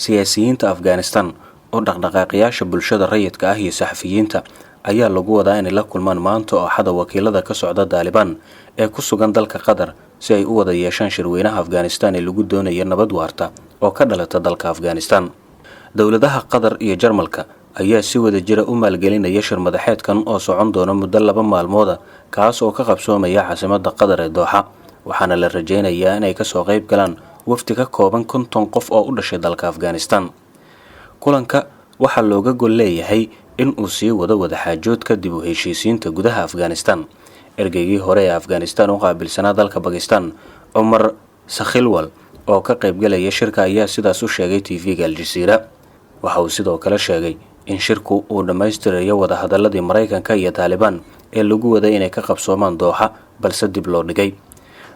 Siyaasiyiinta Afghanistan oo dhaqdhaqaaqayaasha bulshada rayidka ah iyo saxafiyiinta ayaa lagu wadaa inay la kulmaan maanta oo Axada wakiilada ka socda Daalibaan ee ku sugan dalka Qatar, si ay u wada yeeshaan shirweynaha Afghanistan ee lagu doonayo nabad waarta oo ka dhalata dalka Afghanistan. Dowladaha Qatar iyo Jarmalka ayaa si wada jira u maalgelinaya shir madaxeedkan oo socon doona muddo 2 maalmooda, kaas oo ka qabsoomaya caasimadda Qatar ee Dooxa, waxaana la rajeynayaa inay kasoo qayb galaan wafdi ka kooban 50 qof oo u dhashay dalka Afghanistan. Kulanka waxaa looga gol leeyahay in uu sii wado wadaxaajoodka dib u heshiisiinta gudaha Afghanistan. Ergeygii hore ee Afghanistan u qaabilsanaa dalka Bakistan, Cumar Sakhilwal, oo ka qaybgalaya shirka, ayaa sidaas u sheegay TV-ga Aljaziira. Waxa uu sidoo kale sheegay in shirku uu dhammaystirayo wadahadaladii Maraykanka iyo Taalibaan ee lagu waday inay ka qabsoomaan Dooxa, balse dib loo dhigay.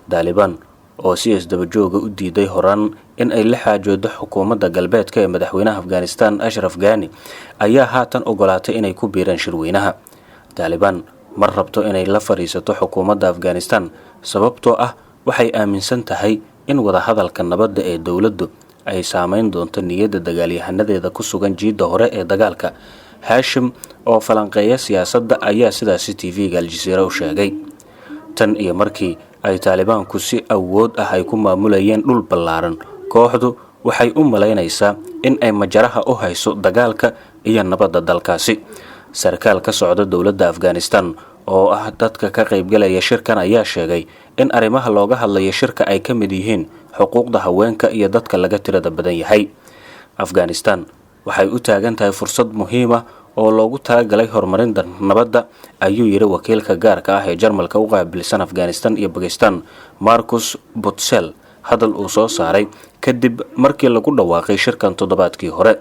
Taalibaan oo si isdabajooga u diiday horaan in ay la xaajoodo xukuumadda galbeedka ee madaxweynaha Afghanistan Ashraf Gani ayaa haatan ogolaatay inay ku biiraan shirweynaha. Taalibaan ma rabto inay la fadhiisato xukuumadda Afghanistan, sababtoo ah waxay aaminsan tahay in wadahadalka nabadda ee dowladdu ay saameyn doonto niyadda dagaalyahanadeeda ku sugan jiidda hore ee dagaalka. Haashim oo falanqeeya siyaasadda ayaa sidaasi TV-ga Aljaziira u sheegay. Tan iyo markii ay Taalibaanku si awood ah ay ku maamulayeen dhul ballaaran, kooxdu waxay u malaynaysaa in ay majaraha u hayso dagaalka iyo nabadda dalkaasi. Sarkaal ka socda dowladda Afghanistan oo ah dadka ka qaybgalaya shirkan ayaa sheegay in arrimaha looga hadlaya shirka ay ka mid yihiin xuquuqda haweenka iyo dadka laga tirada badan yahay. Afghanistan waxay u taagan tahay fursad muhiim ah oo loogu talagalay horumarinta nabadda, ayuu yidhi wakiilka gaarka ah ee Jarmalka u qaabilsan Afghanistan iyo Bakistan, Marcus Butsel, hadal uu soo saaray kadib markii lagu dhawaaqay shirkan toddobaadkii hore.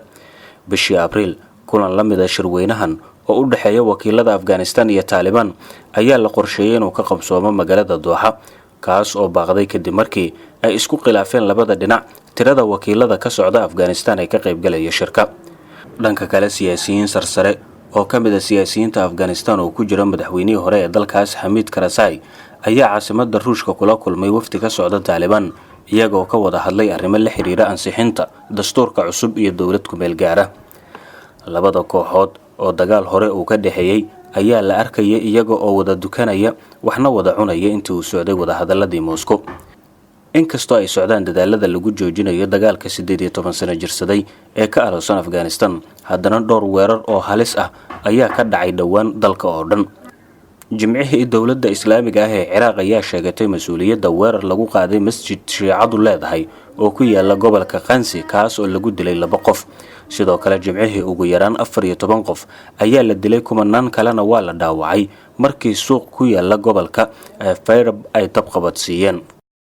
Bishii Abriil, kulan la mida shirweynahan oo u dhexeeya wakiilada Afghanistan iyo Taalibaan ayaa la qorsheeyay inuu ka qabsoomo magaalada Dooxa, kaas oo baaqday kadib markii ay isku khilaafeen labada dhinac tirada wakiilada ka socda Afghanistan ee ka qaybgalaya shirka. Dhanka kale, siyaasiyiin sarsare oo ka mid a siyaasiyiinta Afghanistan oo ku jira madaxweynihii hore ee dalkaas Xamiid Karasai ayaa caasimada Ruushka kula kulmay wafdi ka socda Taalibaan, iyagoo ka wada hadlay arrimo la xiriira ansixinta dastuurka cusub iyo dowlad kumeel gaara. Labada kooxood oo dagaal hore uu ka dhexeeyey ayaa la arkaya iyaga oo wada dukanaya, waxna wada cunaya intii uu socday wadahadaladii Moscow. Inkastoo ay socdaan dadaalada lagu joojinayo dagaalka 18 sano jirsaday ee ka aloosan Afghanistan, haddana dhowr weerar oo halis ah ayaa ka dhacay dhowaan dalka oo dhan. Jimcihii, dowladda Islaamiga ah ee Ciraaq ayaa sheegatay mas-uuliyadda weerar lagu qaaday masjid Shiicadu leedahay oo ku yaala gobolka Kansi, kaas oo lagu dilay laba qof. Sidoo kale Jimcihii, ugu yaraan 14 qof ayaa la dilay, kumanaan kalena waa la dhaawacay markii suuq ku yaala gobolka Fayrab ay dabqabadsiiyeen.